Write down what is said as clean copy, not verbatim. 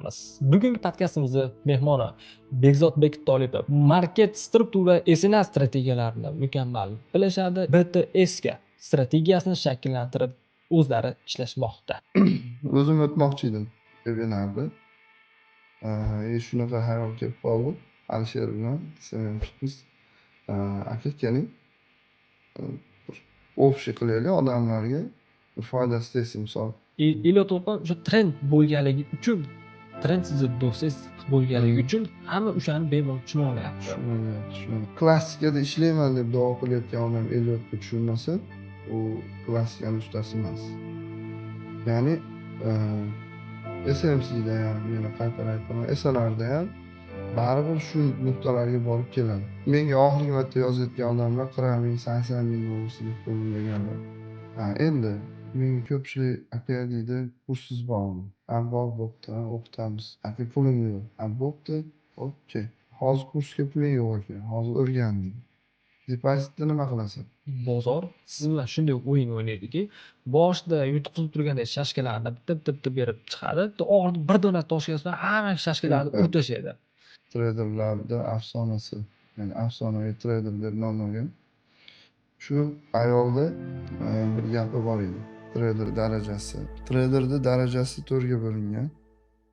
qilamiz. Bugungi podkastimizni mehmoni Bekzodbek Tolipov. Market struktura, SNR strategiyalarini mukammal bilishadi. BTSK strategiyasini shakllantirib, o'zlari ishlashmoqda. O'zim o'tmoqchi edim vebinarni. И shunaqa xayol kelib qoldi Alisher bilan SMMchimiz. Aka, keling, bir общий qilaylik, odamlarga bir foydasi tegsin, misol. Elliot To'lqin o'sha trend bo'lganligi uchun, trend sizni do'stingiz bo'lganligi uchun hamma o'shani bemalol tushuna olyapti. Tushunmayapti, tushunmayapti. Klassikada ishlayman deb da'vo qilayotgan odam Elliotga tushunmasa, u klassikani ustasi emas. Ya'ni SMCda ham, yana qaytarib aytaman, SNRda ham baribir shu nuqtalarga borib keladi. Menga oxirgi marta yozayotgan odamlar 40 ming, 80 ming bo'lsa deb deganlar. Ha, endi menga ko'pchilik "Aka", deydi, "kursingiz bormi?" "Ha, bor, bo'pti, o'qitamiz." "Aka, pulim yo'q." "Ha, bo'pti, okey. Hozir kursga puling yo'q ekan, hozir o'rgan", deydi. Depozitni nima qilasan? Bozor siz bilan shunday o'yin o'ynaydiki, boshida yutqizib turgandek shashkalarni bitta bitta bitta berib chiqadi, oxirida bir dona toshkasi bilan hamma shashkalarni urib tashlaydi. Treyderlarda afsonasi, ya'ni afsonaviy treyder deb nomlangan. Shu ayolda bir gapi bor edi. Treyder darajasi. Treyderni darajasi to'rtga bo'lingan.